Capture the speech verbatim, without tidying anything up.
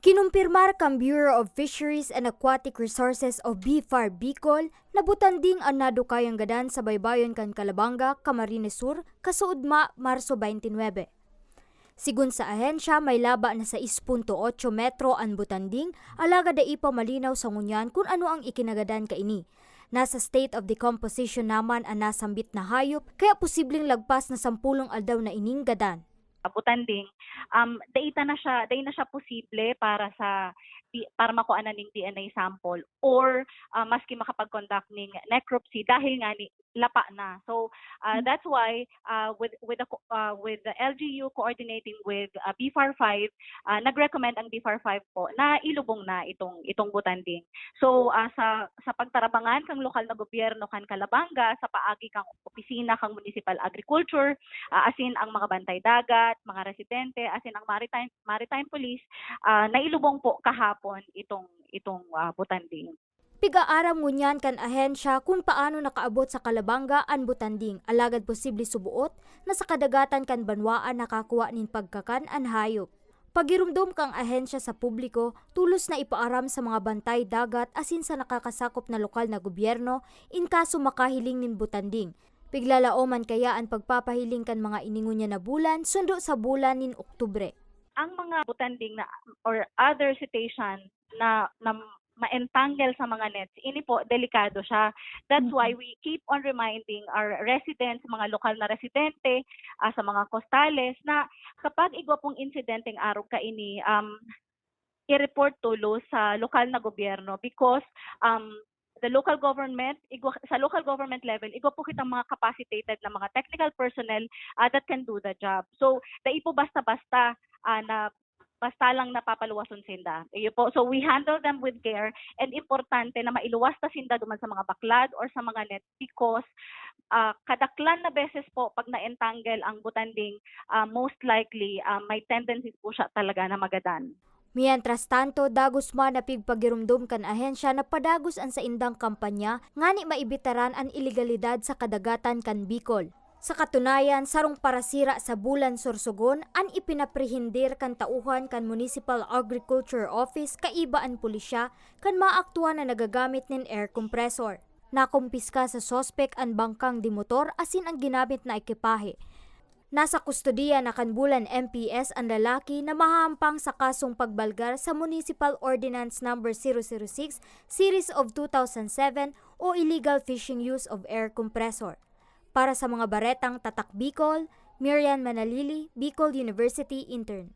Kinumpirmar kan Bureau of Fisheries and Aquatic Resources o BFAR Bicol na butanding an nadukayang gadan sa baybayon kan Calabanga, Camarines Sur, kasuodma, Marso twenty-nine. Sigon sa ahensya, may laba na sais punto otso metro an butanding, alagad dai pa malinaw sa ngunyan kun ano ang ikinagadan kaini. Nasa state of decomposition naman an nasambit na hayop, kaya posibleng lagpas na sampulong aldaw na ining gadan. Butanding, um, dai ta na siya, dai na siya posible para sa di, para makuha na ning D N A sample or uh, maski makapag-conduct ning necropsy dahil nga ni lapa na. So uh, that's why uh, with with the uh, with the L G U coordinating with uh, BFAR five, uh, nag-recommend ang BFAR five po na ilubong na itong itong butanding. So uh, sa sa pagtarabangan kang lokal na gobyerno kan Calabanga sa paagi kang opisina kang Municipal Agriculture, uh, asin ang mga bantay dagat, mga residente, asin ang maritime maritime police, uh, nailubong po kahapon itong itong uh, butanding. Pig-aaram ngunyan kan ahensya kun paano nakaabot sa Calabanga an butanding, alagad posible suboot na sa kadagatan kan banwaan nakakua nin pagkakan an hayop. Pagiromdom kang ahensya sa publiko, tulos na ipaaram sa mga bantay dagat asin sa nakakasakop na lokal na gobyerno in kaso makahiling nin butanding. Piglalaoman kaya an pagpapahiling kan mga ini ngunyan na bulan sundo sa bulan nin Oktubre. Ang mga butanding na or other cetacean na na ma-entangle sa mga nets, ini po, delikado siya. That's why we keep on reminding our residents, mga lokal na residente uh, sa mga kostales, na kapag igwa pong insidenteng arog kaini, um, i-report tulos sa lokal na gobyerno because um, the local government, igwa, sa local government level, igwa po kitang mga capacitated na mga technical personnel uh, that can do the job. So, dai po basta-basta uh, na basta lang napapaluwason sinda. Iyo po. So we handle them with care and importante na mailuwas ta sinda duman sa mga baklad or sa mga net because uh, kadaklan na beses po pag na-entangle ang butanding, uh, most likely uh, may tendencies po siya talaga na magadan. Mientras tanto, dagos man na pigpagiromdom kan ahensya na padagos an saindang kampanya ngani maibitaran an ilegalidad sa kadagatan kan Bicol. Sa katunayan, sarong parasira sa bulan sorsogon an ipinaprehindir kan tauhan kan Municipal Agriculture Office kaiba an pulisya kan maaktuan na nagagamit nin air compressor. Nakumpiska sa suspek an bangkang de motor asin an ginamit na ekipahe. Nasa kustodiya na kan Bulan M P S an lalaki na mahahampang sa kasong pagbalgar sa Municipal Ordinance Number zero zero six, Series of two thousand seven o illegal fishing use of air compressor. Para sa mga baretang Tatak Bicol, Miriam Manalili, Bicol University Intern.